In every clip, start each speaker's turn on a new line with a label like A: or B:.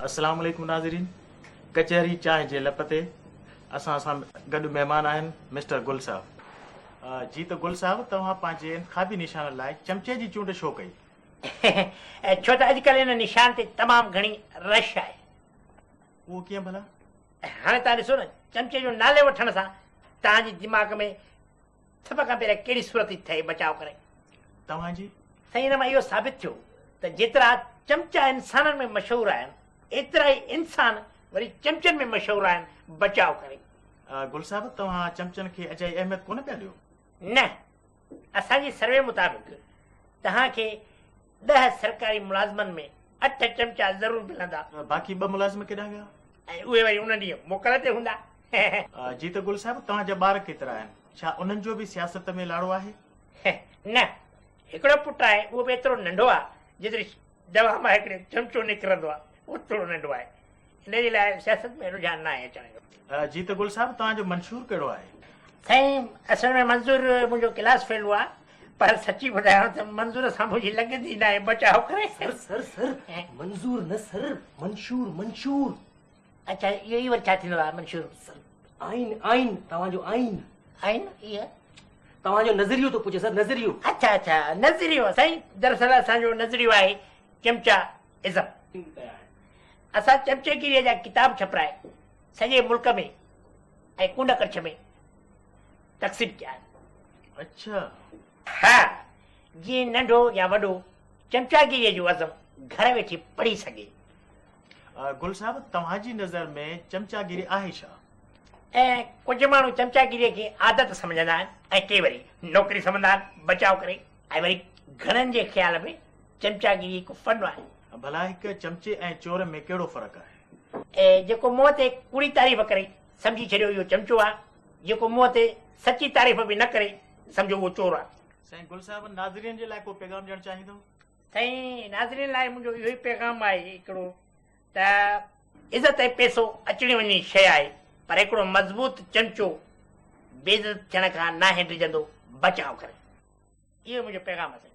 A: السلام عليڪم ناظرين، ڪچهري چانهه جي لپ تي اسان سان گڏ مهمان آهن مسٽر گل صاحب. جي ته گل صاحب توهان پنهنجي انتخابي نشان لاء چمچي جي چونڊ ڇو ڪئي؟
B: ڇو ته اڄڪلهه ان نشان تي تمام گهڻي رش آهي.
A: اهو ڪيئن ڀلا؟
B: هاڻي توهان ڏسو نه چمچي جو نالي وٺڻ سان توهان جي دماغ ۾ سڀ کان پهريان ڪهڙي صورت ٿي ٺهي بچاء ڪري.
A: توهان جي؟
B: سائين ان مان اهو ثابت ٿيو ته جيترا چمچا انسانن ۾ مشهور آهن ايترا ئي انسان وري چمچن ۾ مشهور آهن بچاء ڪري.
A: گل صاحب توهان چمچن کي اجائي اهميت ڪونه پيا ڏيو؟
B: نه اسان جي سروي مطابق توهان کي 10 سرڪاري ملازمن ۾ 8 چمچا ضرور ملندا.
A: باقي 2 ملازم ڪيڏانهن ويا؟
B: ۽ اهي وري ان ڏينهن موڪل تي هوندا.
A: جي ته گل صاحب توهان جا ٻار ڪيترا آهن؟ ڇا انهن جو به سياست ۾ لاڙو آهي؟
B: نه، هڪڙو پٽ آهي اهو به ايترو ننڍو آهي جيتري دوا مان هڪڙو چمچو نڪرندو آهي اوترو ننڍو آهي. ان جي لاء سياست ۾ رجحان ناهي اچڻ جو.
A: جي ته گل صاحب توهان جو منشور ڪهڙو آهي؟
B: سائين اصل ۾ منظور منهنجو ڪلاس فيلو آهي پر سچي ٻڌايان ته منظور سان منهنجي لڳندي ناهي بچاء ڪري.
C: سر سر سر منظور نه سر منشور منشور.
B: اڇا اهو ئي وري ڇا ٿيندو آهي منشور؟
C: سر آئين آئين توهان جو آئين.
B: آئين اهو
C: توهان جو نظريو ٿو پڇي سر نظريو.
B: اڇا اڇا نظريو سائين دراصل اسان جو نظريو آهي چمچا ازم. اسان چمچيگيريء جا ڪتاب ڇپرائي سڄي ملڪ ۾ ۽ ڪنڊ ڪڙڇ ۾ تقسيم ڪيا آهن.
A: اڇا.
B: ها جيئن ننڍو يا وڏو چمچاگيريء جو ازم گهر ويٺي پڙهي سگهي.
A: گل صاحب توهان جي نظر ۾ چمچاگيري آهي ڇا؟
B: ۽ ڪجهه ماڻهو چمچاگيريء کي عادت سمجهندا آهن ۽ ڪي وري نوڪري سمجهندا آهن بچاء ڪري. ۽ وري گهڻن جي خيال ۾ چمچاگيري هڪ فن آهي.
A: ڀلا هڪ چمچي ۽ چور ۾ ڪهڙو فرق آهي؟
B: ۽ جيڪو منهن تي ڪوڙي تعريف ڪري سمجهي ڇڏيو اهو چمچو آهي، جيڪو منهن تي سچي تعريف به نه ڪري سمجهو اهو چور آهي.
A: سائين گل صاحب ناظرين جي لاء ڪو پيغام ڏيڻ چاهيندؤ؟
B: سائين ناظرين لاء منهنجو اهو ئي پيغام آهي هڪڙو ته عزت ۽ پئسو اچڻي وڃڻي شيء آهي پر هڪڙو مضبوط چمچو بي عزت ٿيڻ کان ناهي ڊڄندو بچاء ڪري. اهو منهنجو پيغام آهي سائين.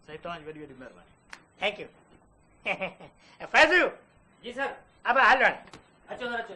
A: سائين توهان جي وڏي وڏي مهرباني.
B: Thank you. Faizu.
C: جي سر.
B: ابا هلو هاڻي.
C: اچو سر اچو.